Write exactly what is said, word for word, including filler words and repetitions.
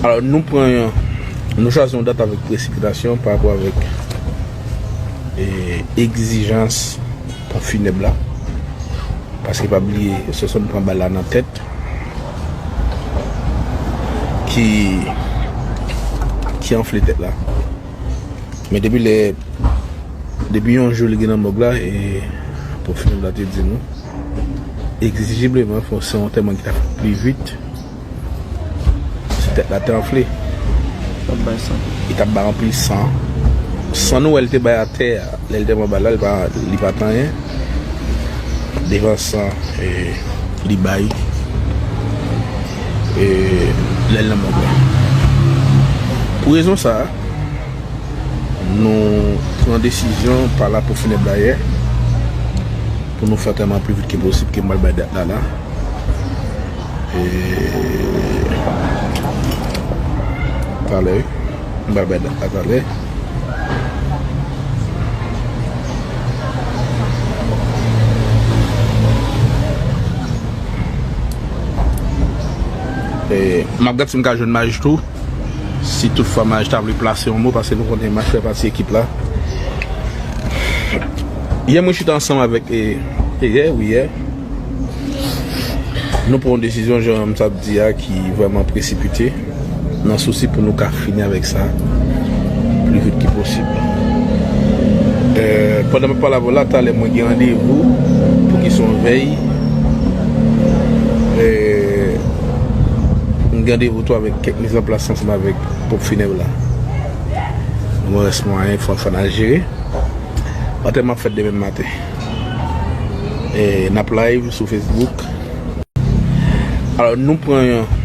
Alò, nou pran yon, nou chwazi yon dat avèk presipitasyon pa rapò avèk, e, egzijans ponp finèb la. Paske pa bliye, se sòt pran bal la nan tèt ki, ki anfle tèt la. Men depi lè, depi yon jou li gen nan mòg la, e ponp finèb la te di nou, egzijibleman, fò se yon antèman ki ta fèt pli vit. Si tèt la te anfle, L ap bay san. Li t ap bay anpil san. San nou wè l te bay atè a, lè l te pran bal la, li pa, li pa t anyen. Devan san, e, li bay, e, lè l nan mòg la. Pou rezon sa a, nou pran desizyon pa la pou finèb la yè, pou nou fè antèman pli vit ke posib, ke m pral bay dat la la. E, talè, wi. M pral bay dat la talè. E, m ap gad si m ka jwenn Maj tou. Si toutfwa Maj ta vle plase yon mo, paske nou konnen Maj fè pati ekip la. Yè, mwen chita ansanm avèk, e, e yè, wi, yè. Nou pran yon desizyon, jan m t ap di a, ki vrèman presipite, nan sousi pou nou ka fini avèk sa pli vit ki posib. E, pandan m ap pale avè w la, talè mwen gen randevou pou ki se yon vèy. E, m gen randevou tou avèk kèk mizanplas ansanm avèk ponp finèb la. Mwen rès mwayen, fò, fò n al jere. Antèman ap fèt demen maten. E, n ap live sou Facebook. Alò, nou pran yon,